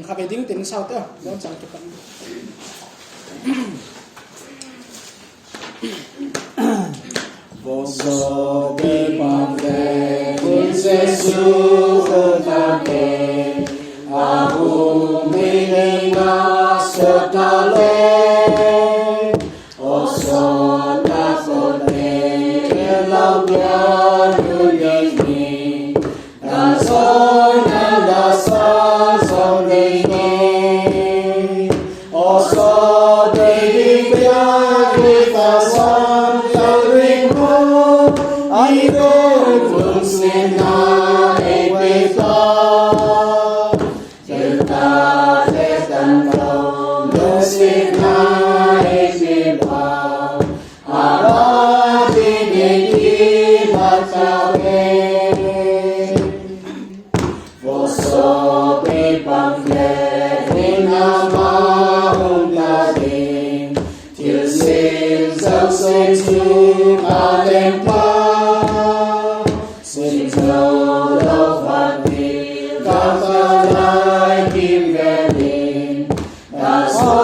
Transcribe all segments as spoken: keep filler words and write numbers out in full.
Khabe ding tin sao te, don chang te pan. Vokso be pang ve, Jesu ko ta ke, a u mi ni na so ta le. Oso ta ko te, ke lau ya lu ye ni. Ka so na da sa so de ni. Oso de ni ya ke ta sa ya ri mo. Ai ko tu se na e pe ta. Sin zo lo van ni, ka sa lai kim ve ni, ka so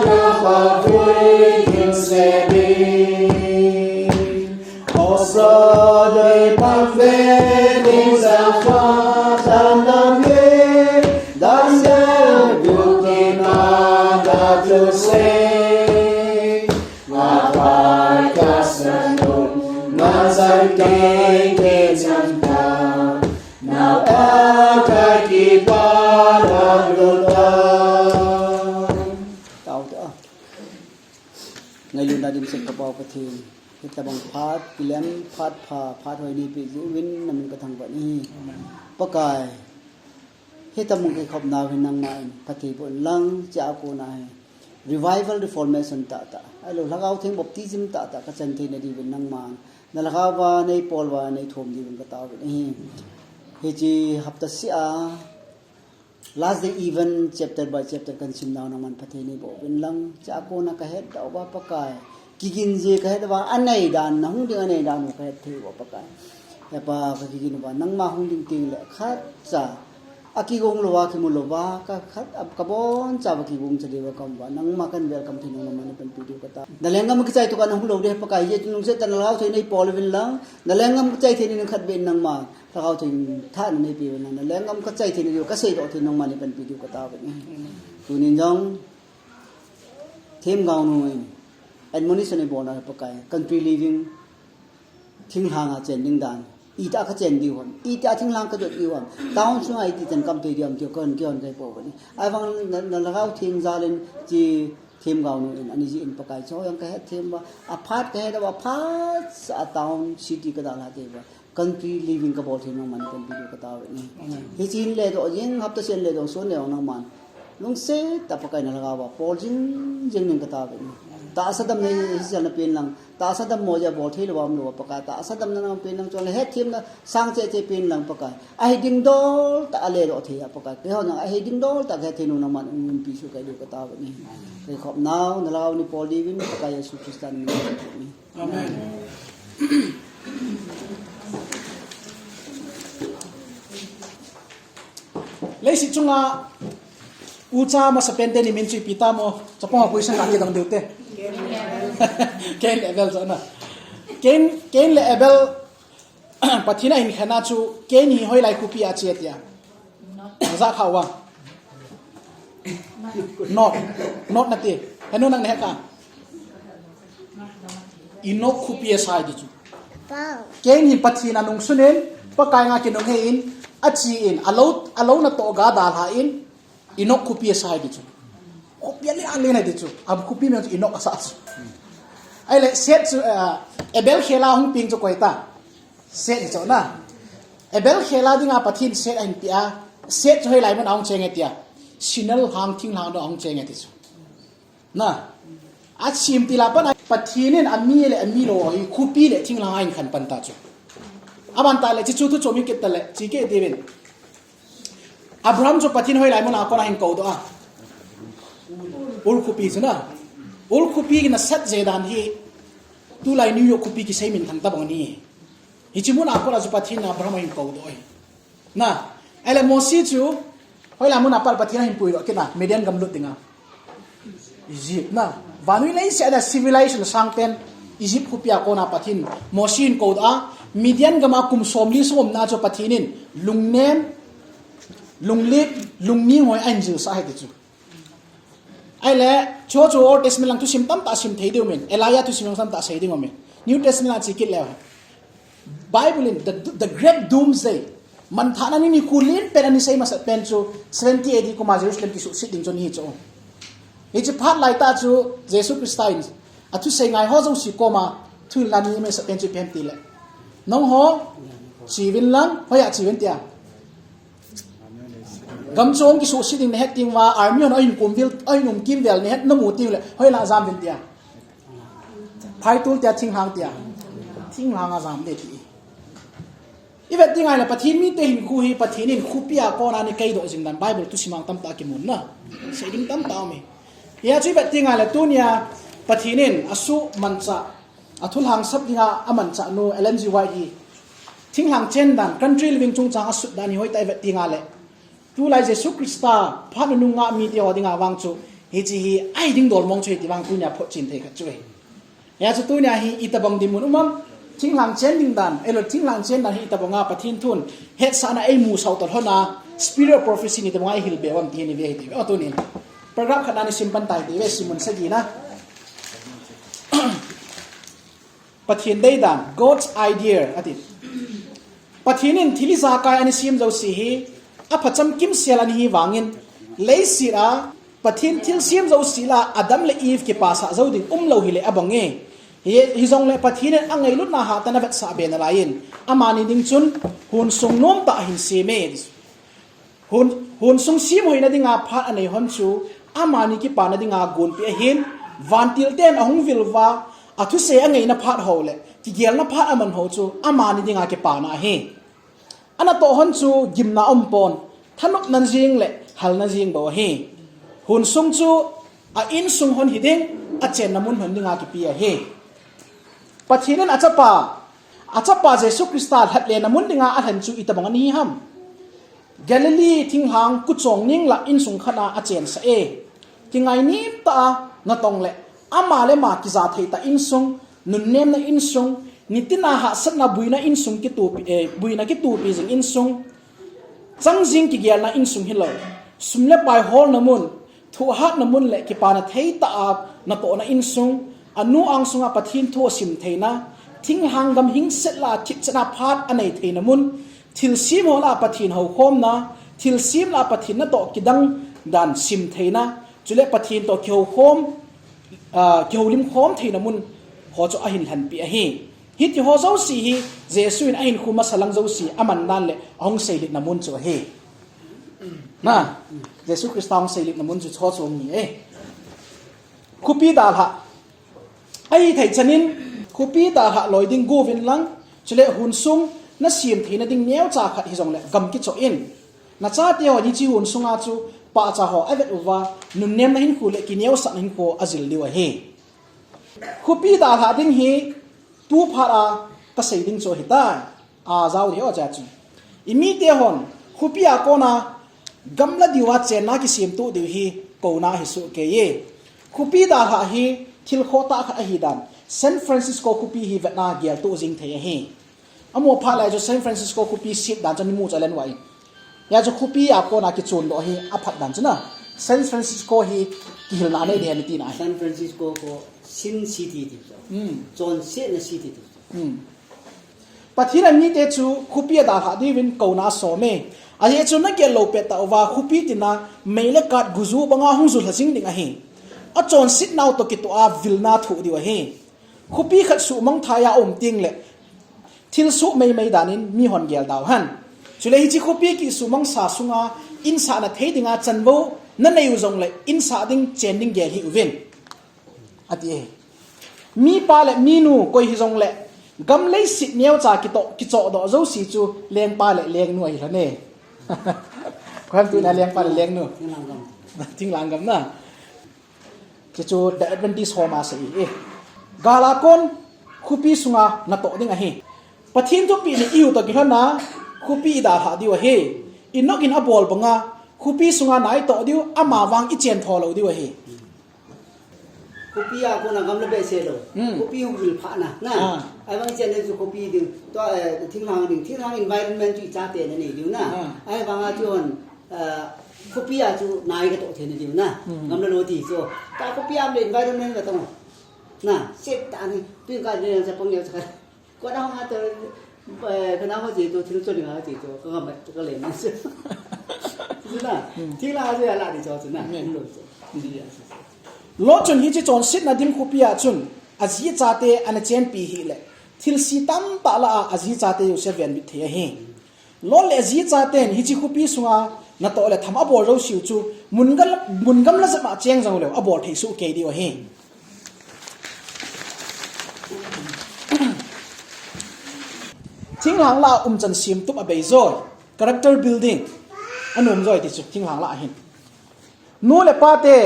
na pa vui kim se ni. O so de pa ve ni za fa ta na ye, dan ya du ki na da tu se. Apai ka sanum, mazan kei ke chanta, nau a ka kipa da luta. Tao ta. Ngailutna dimset ka Pau Pathen. Hitabang phat, kilem phat pha, phat hoi neipe jeh uvin namin ka thangvah e. Pakai. Hitabang ka kikhopnau hin nangman phatthei boh in lang, chua kona hi revival reformation tahtah, ahilou Lhagao Theng baptism tahtah ka chan theina diuvin nangman na Lhagao va nei pol uva nei thum diuvin ka taovin ahi. Hiche hapta seh a last day event chapter by chapter kan simnau nangman phatthei neiboh uvin lang, chua kona ka hetda uva Pakai. Kigin jeh ka het uva, anei dan, na hung ding anei dan u ka het thei uva Pakai. He Pa, ka kigin uva, nangma hung ding teng le khatcha a kigong louva, kimu louva, ka khat, a, ka boncha uva kigong cha diuva ka um uva, nangma kan welcome thei nung nangma nei panpi diu ka tao. Na lenggam kichai tokah na hung lou ding Pakai, hiche lungset tah na Lhagao Theng nei pol uvin lang, na lenggam kichai thei na ding khatvei nangma Lhagao Theng thah na neipe uvin lang, na lenggam kichai thei na diu, ka seidoh thei nangma nei panpi diu ka taovin. Tunin jong, Themgao nu in admonition eibolna hi Pakai, country living, thinglhang a chen ding dan, itih a ka chen diu ham, itih a thinglhang ka jot diu ham, town sunga itih chan ka um thei diu ham, ti kon, kon kai po bani. Ahivang na, na Lhagao Theng jal in hiche Themgao nu in, ani jeh in Pakai, chu jong ka het them uva, aphat ka het uva, aphat a town city ka dalha thei uva. Country living ka bol thei nangman panpi diu ka taovin. Amen. Hiche hin ledoh jing, hapta seh hin ledoh, sun le jong nangman lungset tah a Pakai na Lhagao va pol jing jing ning ka taovin. Tahsa damna hi, hi jal na pen lang, tahsa dammo jeh a bol thei louva um lou Pakai, tahsa damna nang pen lang, chule hetthemna sang cheh cheh pen lang Pakai. Ahi ding dol tah a ledoh thei a Pakai. Keihon jong ahi ding dol tah a ka hetthei nung nangman umpi soh kei diu ka taovin. Ka kikhopnau na Lhagao nei pol diuvin Pakai Jesu Christa min in. Amen. Leiset chunga ucha masapen teni min chu ipi tam o, chapang a position a kidong diu te. Cain le Abel chu na. Cain, Cain le Abel Pathen a hin khen a chu, Cain hi hoilai khopi a che tia. Najah kha uva. Nod. Nod nati. Henu nang nahet a. Enoch khopi a sa ahi ti chu. Cain hi Pathen a nungsun in, Pakai nga kinunghei in, ache in, alou, alou natoh ga dalha in, Enoch khopi a sa ahi ti chu. Khopi a len a len ahi ti chu. A khopi min chu Enoch asa chu. Ahile Seth chu, eh, Abel khel a hung peng chu koi ta. Seth hi chu na. Abel khel a dinga Pathen Seth ahin pe a. Seth chu hoilai mun a hung cheng e tia. Shinar lhang thinglhang dong a hung cheng e ti chu. Na. Asem til a pat a Pathen in ami le amilou hi khopi le thinglhang a ahin khen pan ta chu. Aban tah le hiche chu thu chom in kit tale, che kit diuvin. Abraham chu Pathen hoilai mun a kona ahin koudoh a. Ur khopi chu na. Ur khopi nasat jeh dan hi tulai New York khopi kisei minthang tabang ahi. Hiche mun a kona chu Pathen in Abraham ahin koudoh ahi. Na, ahile Mose chu Hoilang muna pat Pathen ahin puidoh kit na, Midian gam lut dinga. Egypt na. Vannoi leiset a civilization sangpen Egypt khopia kona Pathen, Mosi in koudoh a, Midian gam a kum somli sung umna chu Pathen in lungnem, lunglit, lungning hoi ahin jilsah ahi ti chu. Ahile, chuche chu Old Testament lang thusim tamtah sim thei diu ahin. Elijah thusim lang tamtah sei ding ahin. New Testament a che kit leu. Bible in the, the great doomsday. Manthahna ni nikho lenpen ana sei masat pen chu seventy A D kum a Jerusalem kisuhset ding chu ahi chu. Hiche phat laitah chu Jesu Christa in athusei ngai ho jouse koma thuhilna ni amasat pen chu ipi ham itile, nangho cheuvin lang, hoiya cheuvin tia. Gam chu kisuhset ding nahet teng uva, army hon ahin kumvel, ahin umkimvel nahet namu tengle, hoiya ajam uvin tia. Phaitol tia, thinglhang tia. Thinglhang a jam ding ti. Ivet ding ahile Pathen mite hinkho hi Pathen in khopia kona ana kaidoh jing dan Bible thusim a tamtah kimun na. Sei ding tamtah aume. Hijeh chun ivet ding ahile tunia Pathen in asuhmanchah, athulhangsap dinga amanchah nu Ellen G. White hi thinglhang chen dan, country living chungchang asut dan hi hoitah ivet ding ahile, tulai Jesu Christa phat nunung a mite ho dinga vang chu, hiche hi ahi ding dol mong chu hiti vang tunia photchen thei khat chu ahi. Hijeh chun tunia hi itobang dinmun um am, thinglhang chen ding dan, ahilou le thinglhang chen dan hi itobanga Pathen thun hetsahna eimusah toh lhon a, spirit of prophecy in itobanga eihil be u ham ti hi ive hite. O tunin paragraph khat na ana sim pan tai hite, sim mun sagi na. Pathen deidan, God's idea, ati. Pathen in thil ijakai ana sem jouse hi, apha chamkimsel ana hi vangin, leiset a Pathen thilsem jouse lah a Adam le Eve kipasah jou ding umlou hile abang e. Hi, hijongle Pathen in angailutna hatah in avetsah be nalaiyin, amani ding chun honsung nomtah ahin sem e. Hon, honsung semhoina dinga phat anei hon chu, amani kipana dinga gonpeh ahin, vantil ten ahung vil uva, athusei angaina phat ho le kigelna phat aman ho chu, amani dinga kipana ahi. Anatoh hon chu gimna aumpon, thanopna jeng le halna jeng bou ahi. Honsung chu a insung hon hiding, achenna mun hon dinga kipe ahi. Pathen in achapa, achapa Jesu Christa lhatlenna mun dinga alhen chu itobang ana hi ham? Galilee thinglhang kuchong ninglah insung khat a achensah e. Kingainem tah a natong le ama le ama kija thei tah insung, nunnemna insung, nitina hahsatna boina insung kitopi, eh, boina kitopi jing insung, changjing kigelna insung hilou, sum le pai holna mun, thohhatna mun le kipana thei tah a natohna insung, anu angsunga Pathen thu asim theina, thinglhang gam hingset lah a thipchetna phat anei theina mun, thilsem ho lah a Pathen houkhomna, thilsem lah a Pathen natoh kidang dan sim theina, chule Pathen toh kihoukhom, ah, kihoulim khom theina mun ho chu ahin lhenpeh ahi. Hiti ho jouse hi Jesu in ahinkho masa lang jouse aman dan le ahung seilhitna mun chu ahi. Na, Jesu Christa hung seilhitna mun chu chuche chu ahi e. Khopi dalha. Ahithei chan in, khopi dalha loi ding gouvin lang, chule honsung nasem theina ding neocha khat hijongle gam kichoh in. Nachate hon hiche honsunga chu pahcha ho avet uva, nunnemna hinkho le kineosahna hinkho ajil diu ahi. Khopi dalha ding hi tu phat a kasei ding chu ahitai. Ajao ding ahi o, ajeh chu imite hon khopi a kona gamla diuva chenna kisemtoh diu hi kouna ahi sohkei e. Khopi dalha hi thil khohtah khat ahi dan San Francisco khopi hi vetna geltoh jing thei ahi. Amu phat lai chu San Francisco khopi set dan chu ana mu chu alen uva in. Hijeh chu khopi a kona kichondoh hi aphat dan chu na. San Francisco hi kihilna anei ding ahi tina ahi. San Francisco khu Sin City ti chu. Hmm. Chonsetna city ti chu. Hmm. Pathen in mite chu khopi a dalhah diuvin kouna asom e. Ajeh chu nagel lou pettah uva khopi tina mei le kat guju banga hung julha jing ding ahi. Achonsetnau toh kitoh a vilna thoh diu ahi. Khopi khat suhmang thaiya um tengle thil soh meimei danin mihon gel dauhen. Chule hiche khopi kisuhmang sa sunga insahna thei dinga chanvou nanei u jongle insah ding chen ding gel hih uvin, ati e. Mipa le minu koi hijongle gam leiset neocha kitoh, kichohdoh jouse chu lengpa le lengnu ahi lhon e. Koiham tunia lengpa le lengnu? Thinglhang gam. Thinglhang gam na. Hiche chu The Adventist home a asei e. Gal a kon khopi sunga natoh ding ahi. Pathen thupeh le ihu toh kilhona khopi idalhah diu ahi. Enoch in abol banga Khopi sunga nai toh diu, ama vang i chen tho lou diu ahi. Khopi a kona gam le behseh lou. Hmm. Khopi hung vil pha na. Na. Ah. Ahivang i chen le chu khopi ding. Tua, eh, thinglhang ding. Thinglhang environment chu i chate na nei diu na. Ah. Ahivang a chu hon, eh, khopi a chu nai ka toh thei na diu na. Hmm. Gam le lou ti chu. Ta khopi a le environment ka tong. Na, set ta ni. Tui ka le sa pang ya sa. Kona hung a to, eh, kona ho ji to, thil chon nga ji to, ka ngam ka le na. Chu na, hmm, thil a ji a la ni cho chu na, hmm, lo chu. Lo chun hiche chonsetna ding khopi a chun, aji chate ana chenpi hile, thilse tamtah lah a, aji chate jouse venbit thei ahi. Lo le aji chaten hiche khopi sunga natoh le tham abol jouseu chu, mun gam, mun gam le jat ma cheng jong leu, abol thei soh kei diu ahi. Thinglhang lah a umchan semtup abei joi, character building, anom joi ti chu thinglhang lah a hin. Nu le pate,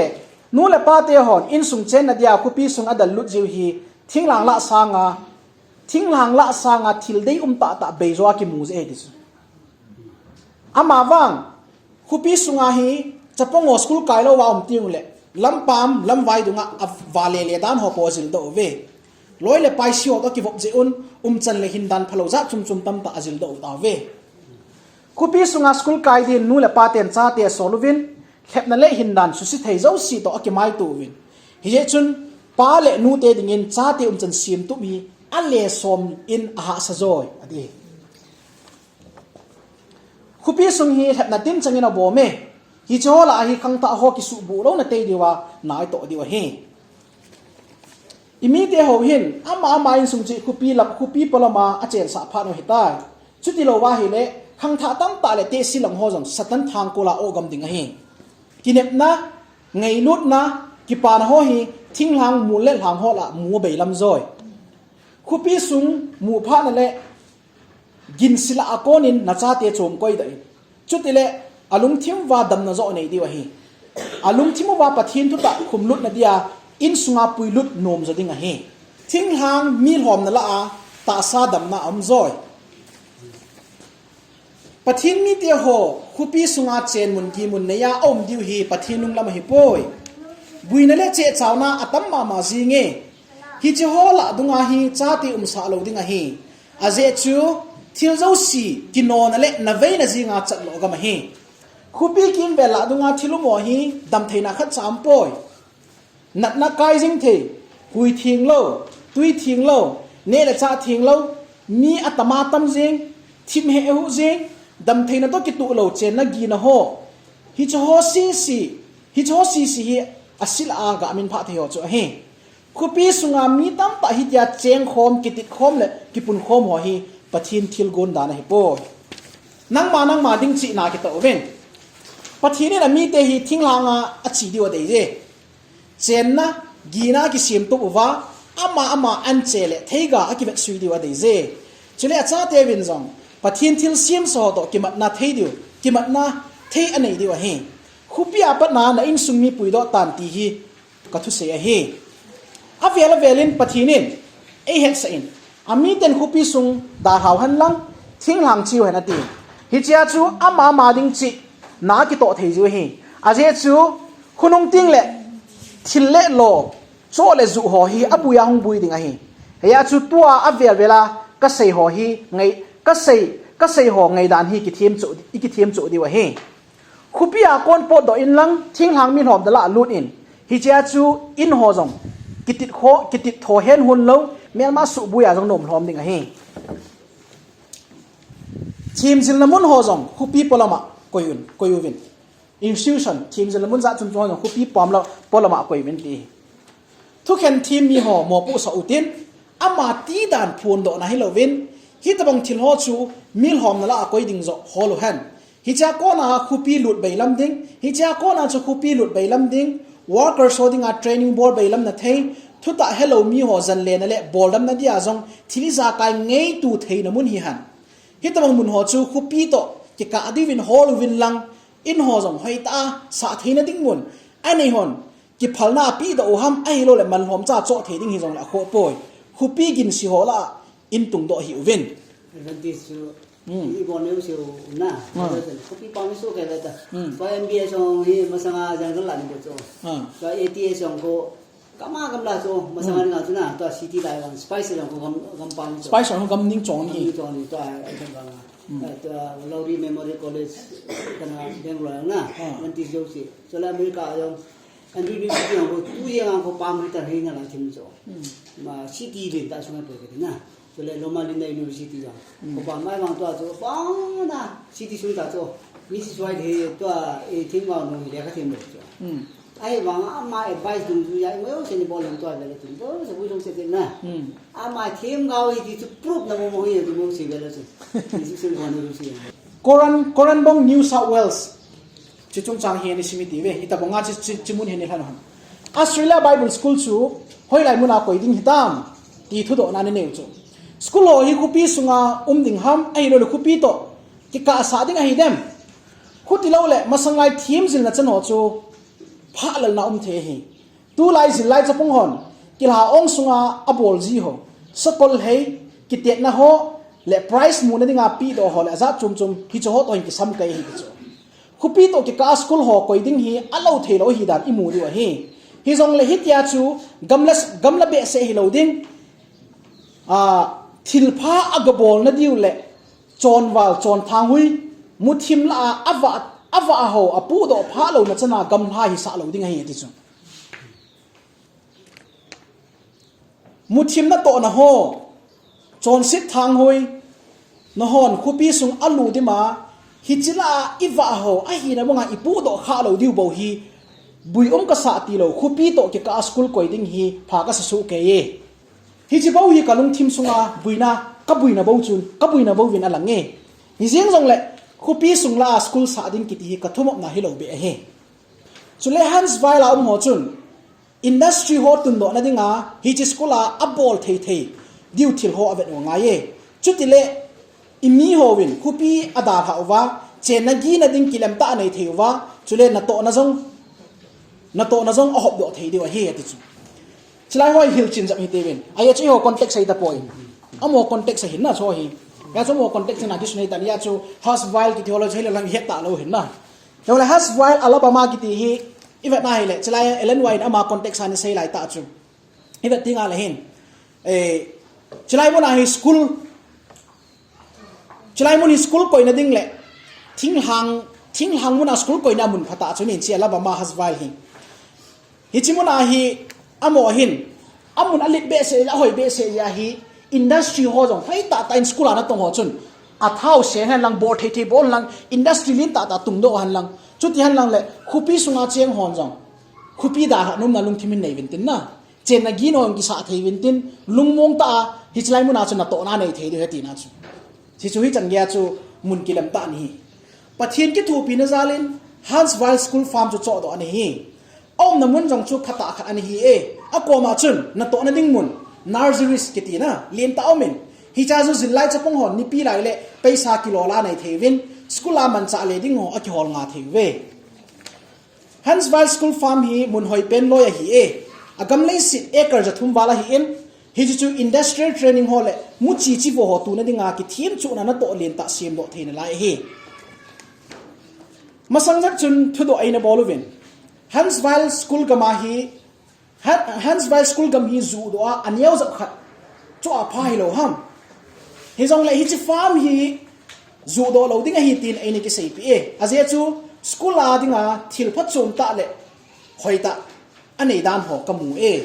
nu le pate hon insung chenna dia khopi sung adal lut jiu hi thinglhang lah sanga, thinglhang lah sanga thil dei um tahtah bei jo a kimu jeh ahi ti chu. Ama vang, khopi sunga hi, chapang ho school kai lou va um teng le, lampam, lamvai dunga, avale le dan ho po jil doh uve. Loi le pai si ho toh kivop jeh un, umchan le hindan phalou jat chom chom tamtah ajil doh u tauve. Khopi sunga school kai din nu le paten chate asol uvin, lhepna le hindan suse thei jouse toh akimaito uvin. Hijeh chun, pa le nute dingin chate umchan semtup hi, ale som in ahahsa joi, ati. Khopi sung hi lhepna tin changin abom e. Hiche ho lah a hi khangthah ho kisuhbuh louna tei diu a, nai toh diu ahi. I mite ho hin, ama ama insung cheh khopi lam, khopi polam a achensah phat u ahitai. Chuti lou va ahile, khangthah tamtah le tehse lang ho jong Satan thangkol a ogam ding ahi. Kinepna, ngailutna, kipana ho hi, thinglhang mol le lhang ho lah a mu abei lam joi. Khopi sung mu phat na le, ginse lah a konin nachate chom koi doh in. Chuti le, alungthim uva damna joh nei diu ahi. Alungthim uva Pathen thutah khumlutna dia, insunga puilut nom jo ding ahi. Thinglhang mi lhomna lah a, tahsa damna aum joi. Pathen mite ho, khopi sunga chen mun gi mun nei a aum diu hi Pathen lunglam ahi poi. Buina le chehchauna atam mama jing e. Hiche ho lah dunga hi chate umsah lou ding ahi. Ajeh chu thil jouse kinona le naveina jinga chat lo gam ahi. Khopi kimvel lah dunga thil um ho hi damtheina khatcha um poi. Natna kai jing thei, hui theng lou, tui theng lou, neh le chah theng lou, mi atam atam jing, thim heh heh jing, damtheina toh kitoh lou chenna gina ho. Hiche ho sese, hiche ho sese hi asil a ga min phah thei ho chu ahi. Khopi sunga mi tamtah hitia chengkhom, kititkhom le kipunkhom ho hi Pathen thilgon dan ahi poi. Nangma, nangma ding chihna kitoh uvin. Pathen in amite hi thinglhang a ache diu adei je. Chenna, gina kisemtup uva, ama ama anche le theiga akivetsui diu adei je. Chule achate uvin jong, Pathen thilsemsa ho toh kimatna thei diu, kimatna thei anei diu ahi. Khopi a patna na insung mi puidoh tan ti hi, ka thusei ahi. Avel avel in Pathen in, eihetsah in, amiten khopi sung dalhau hen lang, thinglhang cheu hen ati. Hichea chu ama ama ding chihna kitoh thei jiu ahi. Ajeh chu, khonung teng le, thil le lo, cho le ju ho hi, abui a hung bui ding ahi. Hijeh a chu tua avel vel a, kasei ho hi, ngai, kasei, kasei ho ngaidan hi kithem chu, ikithem chu diu ahi. Khopi a kon potdoh in lang, thinglhang mi lhomna lah a lut in. Hichea chu in ho jong, kitit kho, kitit tho hen hun lou, melma suhbui a jong nom lhom ding ahi. Themjilna mun ho jong, khopi polam a koi un, koi uvin. Institution, themjilna mun jat chom chom ho jong, khopi pom lou, polam a koi uvin ti. Thukhen them mi ho mopohsah utin, ama tidan phondohna hilouvin, hitobang thil ho chu mi lhomna lah a koi ding joh hol uhen. Hichea kona khopi lut beilam ding, hichea kona chu khopi lut beilam ding, workers ho dinga training bol beilamna thei, thutah helou mi ho janlena le boldamna dia jong thil ijakai ngeitu theina mun hihen. Hitobang mun ho chu khopi toh kikah diuvin hol uvin lang, in ho jong hoitah a sah theina ding mun, anei hon, kiphalna apehdoh u ham, ahilouleh manlhomcha choh thei ding hijongle akhoh poi. Khopi ginse ho lah a in tungdoh hih uvin. Advantage chu Hmm. Ibol neo seo na. Hmm. Khopi pam ni so kei ve ta. Hmm. Tua M B S jong hi masanga jungle la ni bo chu. Hmm. Tua A T S jong ko gam a gam la chu masanga ni nga chu na. Tua city lai vang Spice jong ko gam, gam pam ni chu. Spice jong gam ning chong ni. Gam ning chong ni tua ai kan vang. Hmm. Tua Lowry Memorial College kana Bangalore na. Hmm. Anti jo si. Chule America jong Andrew University jong ko tu jeng a ko pam ri ta ri na la thim chu. Hmm. Ma city ven ta sunga pe ke na. Chule Loma Linda University jong. Hmm. Ko pam mai vang tua chu pa na city sung ta chu. Mi si suai de tua e thim vang no le ka thim le chu. Hmm. Ai vang ama advice dun chu ya mo se ni bol len tua le thim bo se bu jong se de na. Hmm. Ama thim gao hi ti chu proof na mo mo hi tu mo si ve le chu. Ni si se ko no si. Koran, Koranbong, New South Wales. Chuchung chang hi ani simi ti ve, hitabanga chi, chi, chi mun hi ni lhan hon. Australia Bible School chu hoilai muna koi ding hitam, ti thudohna ni neu chu. School ho hi khopi sunga um ding ham, ahilou le khopi toh kikah sah ding ahi dem. Khuti lou le, masang lai thim jilna chan ho chu phahlelna um thei hi. Tulai jillai chapang hon, kilha ong sunga abol ji ho, sakol hei, kitetna ho, le prize muna dinga pidoh ho, le ajat chom chom, hiche ho toh hin kisam kei hi chu. Khopi toh kikah a school ho koi ding hi, alou thei lou hi dan imu diu ahi. Hijongle hitia chu, gamla, gamla behseh hilou ding, a, thilpha agabolna diu le, chonval, chonthanghoi, muthim lah a, avah, avah ho, apudoh phah louna chana gamla hisah lou ding ahi, ati chu. Muthim natohna ho, chonset thanghoi, nahon khopi sung alu dima, hiche lah a ivah ho, ahina banga ipudoh khah lou diu bou hi, bui um kasah tilou, khopi toh kikah a school koi ding hi, pha kasa soh kei e. Hiche bou hi kalungthim sunga, buina, kabuina bou chun, kabuina bou vin alang e. Hijeng jongle, khopi sung lah a school sah ding kiti hi kathumopna hilou beh ahi. Chule Huntsville a um ho chun, industry ho tundohna dinga, hiche school a abol thei thei diu thil ho avet u angai e. Chutile, imi hovin, khopi adalhah uva, chenna gina ding kilemtah anei thei uva, chule natohna jong, natohna jong ahopdoh thei diu ahi, ati chu. Chulai ho hi hilchen jep hite uvin. Ahi chu eiho context ahi tapoi. Amaho context ahin na chu hi. Hia chu amaho context na disun ahi tan, hia chu Huntsville kiti ho le chu hilai lang het talou hin na. Chule Huntsville, Alabama kiti hi, ivet na hile, chulai Ellen White in ama context a ana sei lai tah chu. Ivet tengle hin. Eh, chulai muna hi school, chulai mun hi school koina ding le, thinglhang, thinglhang muna school koina mun phatah chu nin chi Alabama Huntsville hi. Hiche muna hi, amaho hin, amun alet behseh, ahoi behseh jeh a hi, industry ho jong, hoitah tah in school a natong ho chun, athao seng hen lang, bol thei thei bol hen lang, industry lentah tah tungdoh hen lang, chuti hen lang le, khopi sunga cheng hon jong, khopi dalhah nomna lungthim in nei uvin tin na, chenna gin ho jong kisah thei uvin tin, lungmong tah a, hiche lai muna chu natohna nei thei diu ahi tina chu. Hichu hichan geiya chu mun kilemtah ahi. Pathen kithopina jalin Huntsville School Farm chu chohdoh ana hi. Aumna mun jong chu phatah khat ana hi e. Akoma chun natohna ding mun, nurseries kitina, lentah aumin. Hichea chu jillai chapang hon nipi lai le paisa kilola nei thei uvin, school a manchah le ding ho akihol nga thei uve. Huntsville School Farm hi mun hoipen loi ahi e. Agam leiset acre jathum val ahin, hichu chu industrial training ho le muchi chivo ho tuna dinga kithem chuhna natoh lentah semdoh theina lai ahi. Masang jep chun thudoh eina bol uvin. Huntsville School gam a hi, Hun-, Huntsville School gam hi juhdoh a, aneo jep khat chu apha hilou ham. Hijongle hiche farm hi juhdoh lou ding ahi tin eina kiseipeh e. Ajeh chu school a dinga thil phachom tah le hoitah anei dan ho kamu e.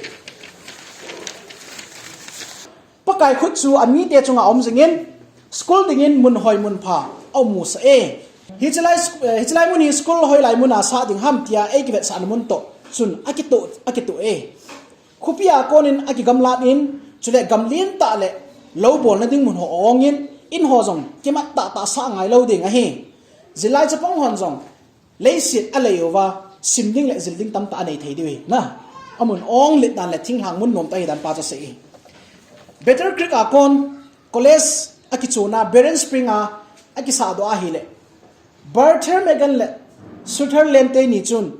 Pakai khut chu amite chunga aum jingin, school dingin mun hoi mun pha aum musah e. Hichelai sk-, eh, hichelai mun hi school hoilai muna sah ding ham tia eikivetsahna mun toh chun akitoh, akitoh e. Khopi a konin akigamlat in, chule gam lentah le lou bolna ding mun ho aongin, in ho jong kimat tahtah sah ngai lou ding ahi. Jillai chapang hon jong leiset alei uva, sim ding le jil ding tamtah anei thei diu ahi na. Amun ong let dan le thinglhang mun nomtah ahi dan pa chu asei e. Battle Creek a kon college akichonna Barren Spring a akisahdoh ahile, Brother Hagin le Sister Lane teni chun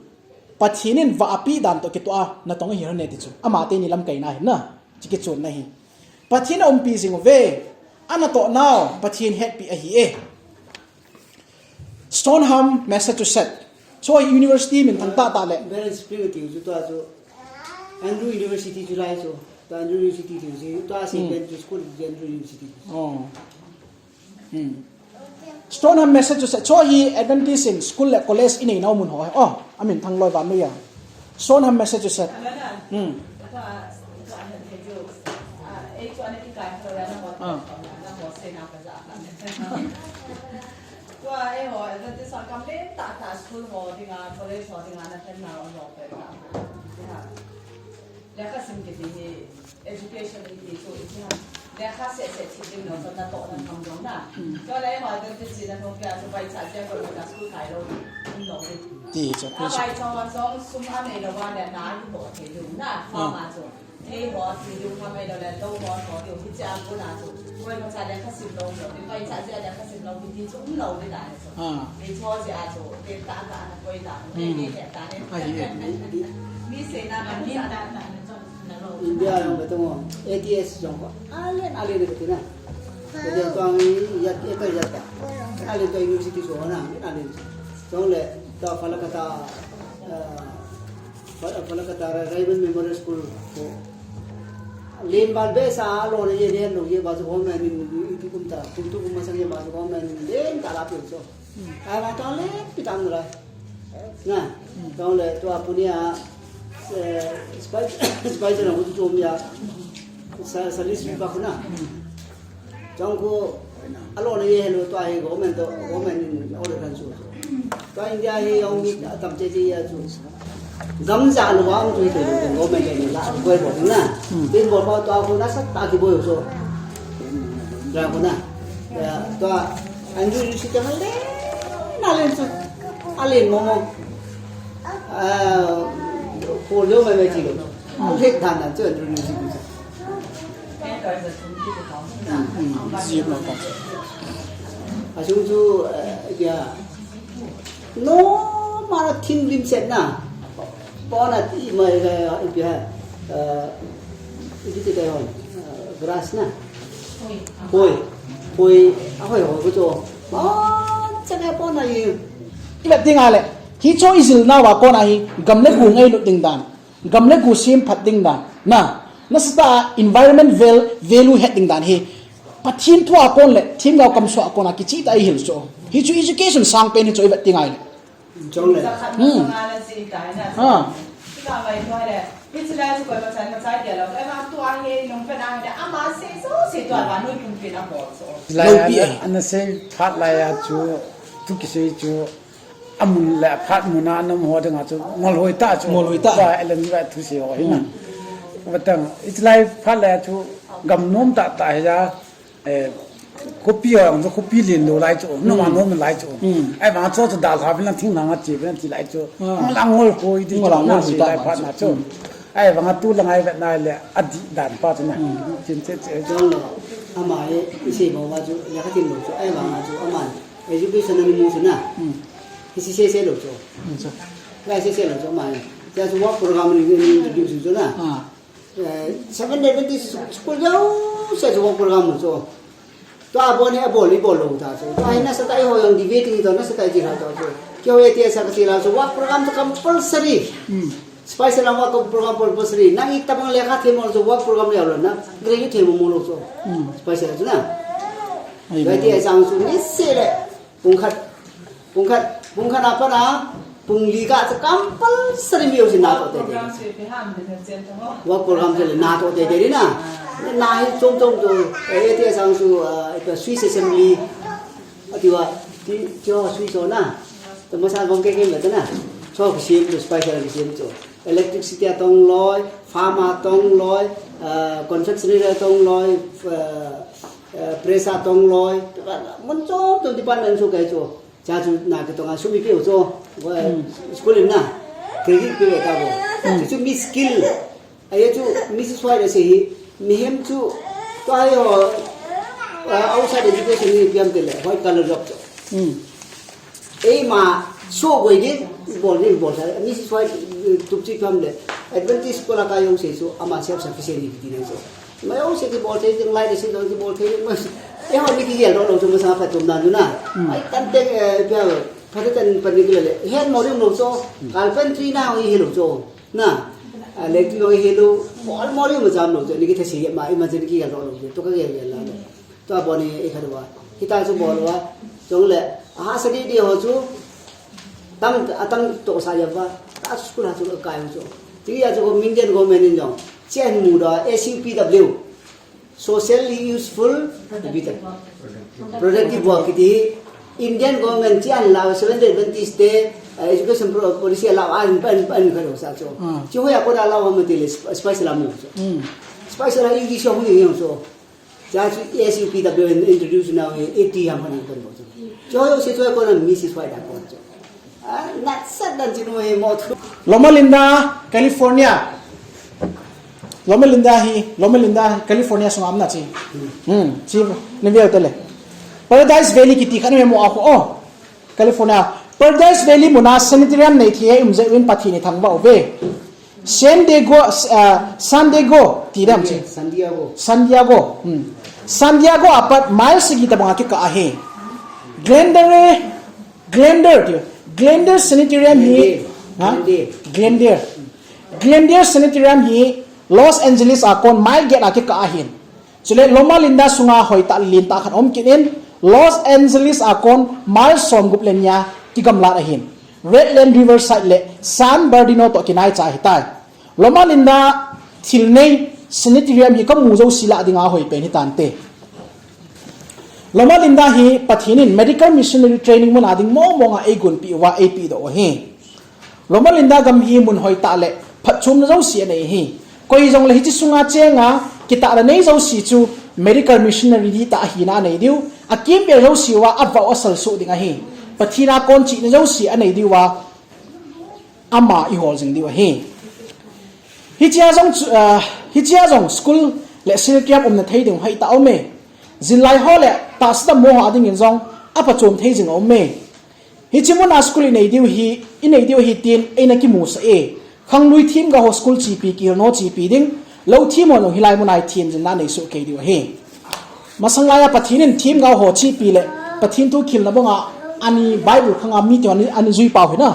Pathen in vah apeh dan toh kitoh a natong ahi lhon e ti chu, amateni lamkaina ahi na, chu kichonna hi. Pathen in aumpi jing uve. Ana toh nau Pathen hetpi ahi e. Stoneham, Massachusetts. Chu hi university minthang tah tah le. Berry Springs tiu chu tua chu. Andrew University chu lai chu. Tua Andrew University tiu chu. Tua Saint Andrew School chu Andrew University. Oh. Hmm. Stoneham, Massachusetts. Chu hi Adventist in school le college inei nau mun ho. Oh, aminthang loi vannoiya. Stoneham, Massachusetts. Hmm. Ah. Tua eiho Adventist a kam lentah tah school ho dinga, college ho dinga na themna ho pe ta. Lekha sim kiti hi education iti chu iti ham. Lekha seh seh thi ding lo, natoh na tham dong na. Tua le eiho Adventist na thong pia chu vai cha pia ko na school kai lo. Ti cha. Vai cha wa song sum a nei lo wa le na ki bo thei ding na. Fa ma chu. Thei ho, thei diu kha mai lo le, lou ho, tho diu, hiche a kona chu. Koima cha lekha sim lou, lou, vai cha jeh a lekha sim lou, hiti chu um lou ding ahi chu. Ah. Thei cho jeh a chu, te ta ta na koi ta, te, te, te ta ne. Ahi e. Mi seina na, mi ta ta na, na lou. India jong ka tung, A T S jong ko. Alen, alen ka tina. Ka dia tuang ya, ya ta ya ta. Alen to university so na, alen. Jong le, ta phala ka ta, ah, Pha-, phala ka ta Ra-, Raymond Memorial School ko. Len bal behseh a, alona ye len lou ye ba chu government in, i, i, i kum ta, kum tu kum masang ye ba chu government in len ta la pe so. Ai ba ta len pi ta nalai. Na, tong le tua punia, eh, spy, spy na tu tu ya. Sa, sa list pa kuna. Chong ko, alona ye hello tua hi government to, government in order kan chu. Tua India hi jong mi atam che che ya chu. Gam ja lo wa um chu te government in la koi bol na. Tin bol pa tua ko nasatah a kibol so. Ra ko na. Ya, tua Andrew University ka le, na len chu. Alen mo mo. Ah, ko leo mai mai chi lo. Alen dan dan chu Andrew University chu. Ji ma ta. Asung chu, eh, ya. No, ma thim lim set na. Pona ti mai ga, eh, ya. Eh, iti te hon. Eh, grass na. Poi. Poi. Ahoi hoi ko cho. Ma, cha ga pona i. Ivet ding a le. Hi cho i jil na wa kona hi. Gam le gu ngailut ding dan. Gam le gu semphat ding dan. Na, nasatah a environment val-, value het ding dan hi. Pathen thu a kon le, themgao kamsua a kona kicheh tah a i hil chu. Hi chu education sang pen hi chu i vet ding a le. Chong le. Hmm. Ha. Lai a, ana sei phat lai a chu, thu kisei chu, amun le aphat mun a nam ho dinga chu ngol hoi ta chu. Ngol hoi ta. Ba Ellen White thusei ho hi na. Hmm. Ba tang, i lai phat lai chu gam nom tah tah hi a, eh, khopi ho ang chu khopi len lou lai chu, nom a nom lai chu. Hmm. Ai vang chu chu dal ha bin lang thing lang a che bin lang ti lai chu. Ah. Ngol a ngol hoi ti chu. Ngol a ngol hoi ta lai phat na chu. Hmm. Ai vang tu lang ai vet na le adih dan pa chu na. Hmm. Chin che che. Chong lo. Ama e, i sei mo ma chu, ya ka tin lo chu. Ai vang chu ama. Education ani mu chu na. Hmm. Hi si se se lo chu. Hmm, chu. Lai se se lo chu mai. Tia chu work program ni, ni introduce chu na. Ah. Eh, Seventh Day Adventist school jouse chu work program chu. Tua bol ni a bol ni bol lo ta chu. Tua hi nasatah a ho jong debating to nasatah a ji ha to chu. Keiho A T S a ka ti la chu work program chu compulsory. Hmm. Special a work program compulsory. Nang itobang lekha them mo chu work program le lo na. Graduate them mo lo chu. Hmm. Special chu na. Ai, A T S a chu ni se le. Pung khat, pung khat, pung khat a pat a, pung li kah chu compulsory music natoh teitei. Work program chu le natoh teitei na. Na hi chom chom chu, eh, A T S a chu, ah, ka Swiss Assembly, ati uva, ti, ti ho Swiss ho na. Tua masa bang kei kei le na. Chu kisem chu, special kisem chu. Electricity a tong loi, farm a tong loi, ah, confectionery a tong loi, ah, ah, press a tong loi, mun chom chom department chu kei chu. Cha chu na ke tonga sum i pe u chu, eh, hmm, school in na, credit pe u ta bo. Hmm. Chu chu mi skill. Ahi chu Missus White a sei hi, mihem chu, tua hi ho, eh, outside education ni piam te le, white collar job chu. Hmm. Eima, so boi di, bol ni bol sa, Missus White, eh, tup chi piam le, Adventist school a ka jong sei chu, ama self sufficient ni ti nai chu. Mai o se kibol thei jing lai le se jong kibol thei jing mai. E ho ni kigel doh lou chu masang phatum dan chu na. Hmm. Ai tan te, eh, pia, pha te tan pan ni kile le. Hen mo rim lou chu. Hmm. Carpentry na ho i hi lou chu. Na. A le ti lo i hi lou. Mo mo rim ma jam lou chu. Ni ki thasi ma i ma jin kigel doh lou chu. To kagel gel la. Tua bol ni i khat uva. Hita chu bol uva. Chule, aha sa di di ho chu. Tam, atang to sa ya uva. Ta school ha chu kai ho chu. Ti ya chu ko Indian government in jong. Chen mu da S U P W. Socially useful, productive work. Productive work kiti. Indian government chen la Seventh Day Adventist te, eh, education pro-, policy la an, an, an khat sa chu. Hmm. Chu ho ya ko da la wa ma ti le sp-, spice la mu chu. Hmm. Spice la English ho ni yo chu. Cha chu S U P W introduce now, eh, eighty ham han kan bo chu. Cho yo se cho ko na mi si swai da ko chu. Ah, nat sat dan chi no he mo thu. Loma Linda, California. Loma Linda hi, Loma Linda, California sunga um na chi. Hmm, chi ni veu te le. Paradise Valley kiti khat ni mo a ko. Oh. California. Paradise Valley muna sanitarium nei thei um je in Pathen ni thangvah uve. San Diego, ah, San Diego, ti dam chi. San Diego. San Diego. Hmm. San Diego apat mile sagi tabang a kikah ahi. Glendale, Glendale, ti. Glendale Sanitarium hi. Glendale. Ha? Glendale. Glendale. Glendale Sanitarium hi Los Angeles a kon mile get a kikah ahin. Chule Loma Linda sunga hoitah lentah khat um kit in, Los Angeles a kon mile somgup le ni a kigamlat ahin. Redland Riverside le San Bernardino to kinaicha ahitai. Loma Linda thil nei sanitarium hi kamu jouse lah dinga hoi pen hitante. Loma Linda hi Pathen in medical missionary training mun a ding mong mong a eigonpi uva eipedoh u ahi. Loma Linda gam hi mun hoitah le phatchomna jouse anei ahi. Koi jongle hiche sunga chenga kitahna nei jouse chu medical missionary di tah ahina anei diu. Akimvel jouse uva avah u asalsoh ding ahi. Pathen a kon chihna jouse anei diu a ama ihol jing diu ahi. Hichea jong chu, ah, hichea jong school le sanitarium umna thei ding hoitah aume. Jinglai ho le tahsa dammo ho a dingin jong aphachom thei jing aume. Hiche muna school inei diu hi, inei diu hi tin eina kimusah e. Khanglui themgao ho school chepi, kihilna ho chepi ding. Lou them ho jong hilai muna hi themjilna nei soh kei diu ahi. Masang laiya Pathen in themgao ho chepi le Pathen thu kihilna banga ani Bible khanga mite ho ani, ani jui pau hina.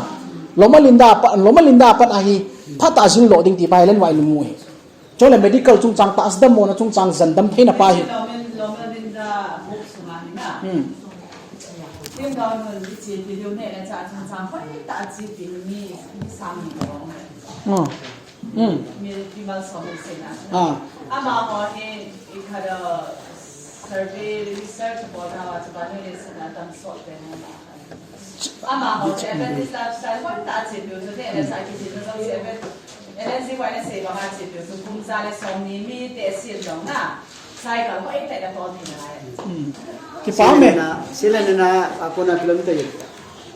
Loma Linda a pat, Loma Linda a pat ahi phatah a jil lo ding ti pa hi len vai lu mu hi. Chule medical chungchang, tahsa dammona chungchang, jandam theina pa hi. Loma Lin-, Loma Linda book sunga hi na. Hmm. Themgao nun kichepi diu neh le chah chungchang hoitah a chepi mi, mi sang ni lo. Hmm. Hmm. Mi, mi malsom ni seina. Ah. Amaho hi, i khat a survey, research bol na uva chu ba nu le sina tam sot te na. Amaho hi Adventist lifestyle hoitah a chepiu chu te, le sa kichepi chu Advent-, Ellen G. White na sei banga chepiu chu kum ja le som ni mi te sin jong na. Cycle hoitah le hol thei nalai. Hmm. Kipa me. Sila na, sila na, a kona kilometer ye.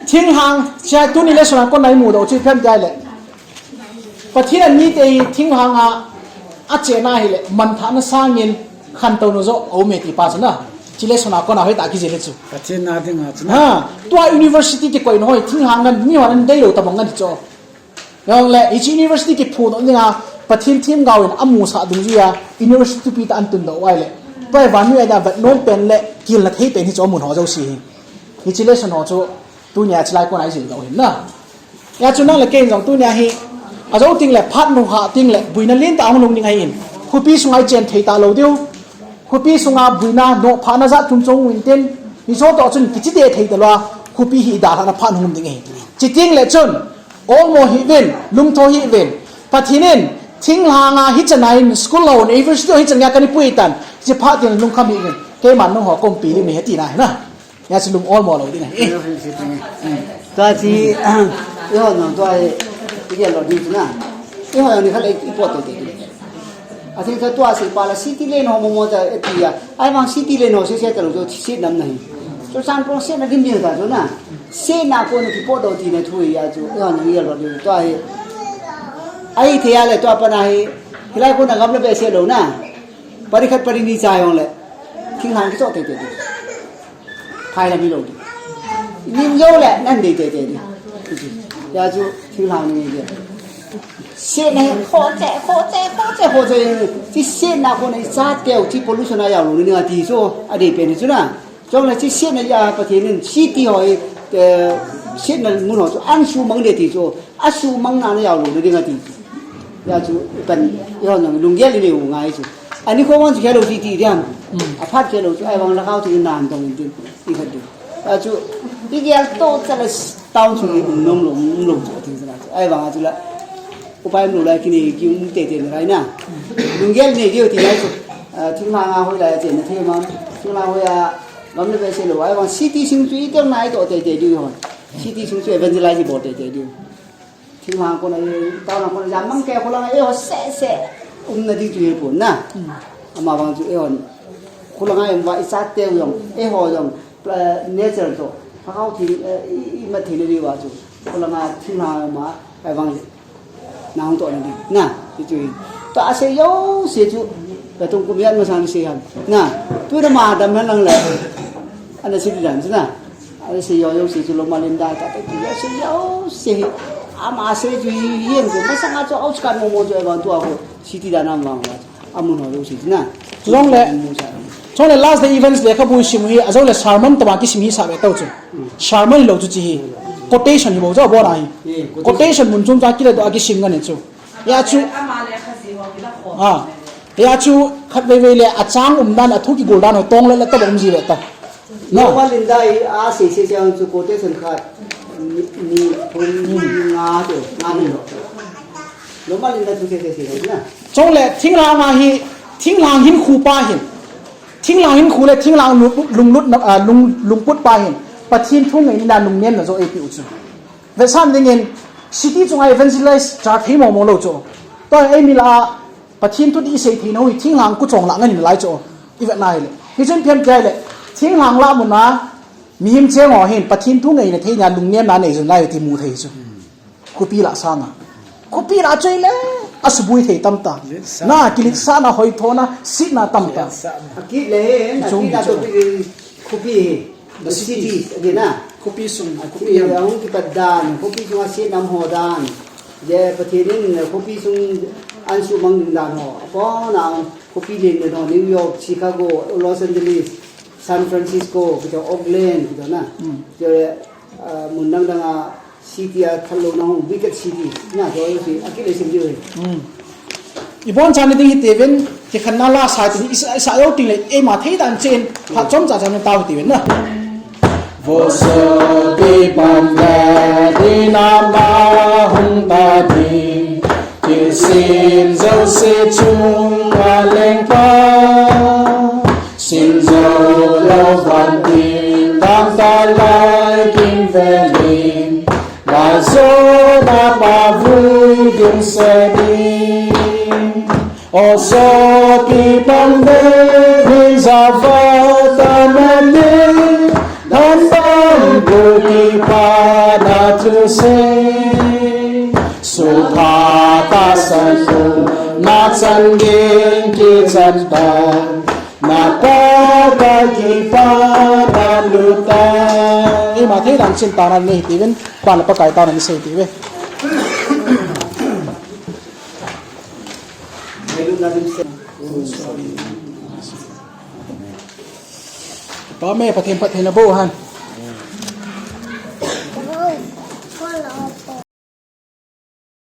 Thinglhang, chia tuni lesson a kona imu doh chu ipi ham tia le. Pathen in mite hi thinglhang a, achena hile, manthahna sangin khantouna joh aume ti pa chu na. Hiche lesson a kona hoitah kijil e chu. Pathen a dinga chu na. Ha, tua university kikoina ho hi thinglhang ngen, mi hon adeilou tabang ngen chu. Jongle, hiche university kiphong doh dinga, Pathen themgao in amusah dungjuiya, university thupi tah ahin tundoh u ahile. Tua hi vannoi a dia vetnom pen le, kihilna thei pen hi chu amun ho jouse hi. Hiche lesson ho chu, tunia chulai kona ijil doh u ahin na. Hijeh chun nang le kei in jong tunia hi, ajou teng le, phat nung hah teng le, buina lentah ahung lhung ding ahin. Khopi sunga ichen thei talou diu. Khopi sunga buina, nohphahna jat chom chom um intin, hiche toh chun kichite thei talou a, khopi hi idalhahna phat hung um ding ahi. Chuteng le chun, Olmo hih uvin, lungtho hih uvin. Pathen in, thinglhang a hichan a hin, school ho, university ho hichan geiya kana pui tan, hiche phat teng lungkham hih uvin. Keiman nangho kaumpi ding ahi tina ahi na. Hijeh chun lung olmo lou ding ahi. Tua chu, eiho jong tua hi, igel lou ding chu na. Eiho jong nikhat le ipot tei tei ding. Athil khat tua sei pa la city lane ho momo ta eti a. Ahivang city lane ho sese talou chu city nam nahi. Churachandpur setna dim ding ta chu na. Setna kona kipot doh tina thu hi a chu. Eiho jong igel lou ding tua hi. Ahithei a le tua pa na hi. Hilai kona gamla behseh lou na. Pari khat pari ni chai jong le. Thinglhang kichoh tei tei ding. Phai la mi lou ding. Nim jou le, nan dei tei tei ding. Hijeh chu, thinglhang ni ding. Sietna hi khoche, khoche, khoche, khoche. Hiche sietna kona ichateu, hiche pollution a jaolou nading ati chu, adeipen hi chu na. Chule hiche sietna a Pathen in city ho hi, eh, sietna mun ho chu ahin sumang ding ati chu, asumang nana jaolou nading ati chu. Hijeh chun, pan, eihon jong lunggel inei u ngai chu. Ani khoman chu khelou chu iti diam. Hmm. Aphat khelou chu, ahivang lhagao chu nana tong intin, ikhat ding. Achu, igel toh chala town chu inom lou, um lou chu, atin chala chu. Ahivang chula, upai umlou lai kini, kium teitei nalai na. Lunggel nei diu ti lai chu. Ah, thinglhang a hoilai a chenna thei man. Thinglhang hoi a, gam le vei seilou. Ahivang city sung chu iteng nai toh teitei diu hon. City sung chu evangelize bol teitei diu. Thinglhang kona, town a kona, jam mang kei kholang a, eiho seh seh umna ding chu hipon na. Hmm. Ama vang chu eihon, kholang a um uva ichateu jong, eiho jong, eh, nature toh, Lhagao Theng, eh, i, imat theina diuva chu, kholang a thinglhang a um a, ahivang nahung toh na ding na, ti chu hi. Tua asei jouse chu, katung kum ijat masang sei ham na, tuna ma dam hen lang le, ana sei ding dan chu na. Asei jouse chu Loma Linda ta, ta, ta, asei jouse hi. Ama asei chu hi, hi, hi, masanga chu outskirt mo mo chu, ahivang tua khu city dan a um vang uva chu, amun ho jouse chu na. Chujongle, chujongle Last Day Events lekhabu isim u hi, ajongle sermon tobang kisim hisah ve tau chu. Hmm. Sermon hilou chu hiche hi. Quotation hi bou chu abona hi. Eh, quotation. Quotation mun chom chom a kile doh a kisim ngen chu. Hijeh chun, ah, hijeh chun khatvei vei le achang umdan, athu kigol dan ho tong le le tobang um ji ve ta. No. Loma Linda hi asei sei sei chu quotation khat ni, ni, thum, ni, nga te, nga ni lo. Loma Linda thu sei sei sei na. Chujongle thinglhang a hi, thinglhang hinkho pa hin. Thinglhang hinkho le thinglhang lung, lunglut na, ah, lung, lungput pa hin. Pathen thu ngaina le lungnemna joh eipeh u chu. Vetsahna dingin, city chunga evangelize cha thei mo mo lou chu. Tua eimi lah a, Pathen thu ding isei theina u hi thinglhang kut chong lah ngen nalai chu. Ivet na hile. Hichun phian kei le, thinglhang lah mun a, mihem cheng ho hin, Pathen thu ngaina theina, lungnemna nei jing lai ti mu thei chu. Khopi lah sanga. Khopi lah chu ile, asuboi thei tam ta. Letsahna. Na, kiletsahna, hoithona, sihna tam ta. Letsahna. Akit le hin, akit na chu. Topic hi khopi hi. The cities, again, ah. Khopi sung, khopi, khopi jam. Ahung kipat dan, khopi sunga sietna um ho dan. Hijeh Pathen in khopi sung ahin sumang ding dan ho. Abona khopi lien lien ho, New York, Chicago, Los Angeles, San Francisco, kiti Oakland, kiti na. Hmm. Kiti, ah, mun dang dang a, city a khalou na hung, wicked city. Na, to si, akile sim diu hi. Hmm. Ibon chan ding hitiuvin, kikhenna la sa tin, isa, isa jou ting le, eima thei dan chen, phat chomcha chan tao hitiuvin na. Vo sopi pam ve ding na ma hung ta ding, kisim jouse chunga lengpa. Sim jou lou vantil dang talai kimvel in, Vajona pavui ding seh ding. O sopi pang ve ding java ta na ding, dan bang bu kipa na tu sei. Sukha tahsan u na chan ding kichan ta. Na pa ta kipa na lu ta. Eima thei dan chen taona nei hitiuvin, Pa le Pakai taona nei sei hitiuve. Pa me Pathen phatthei na boh hen.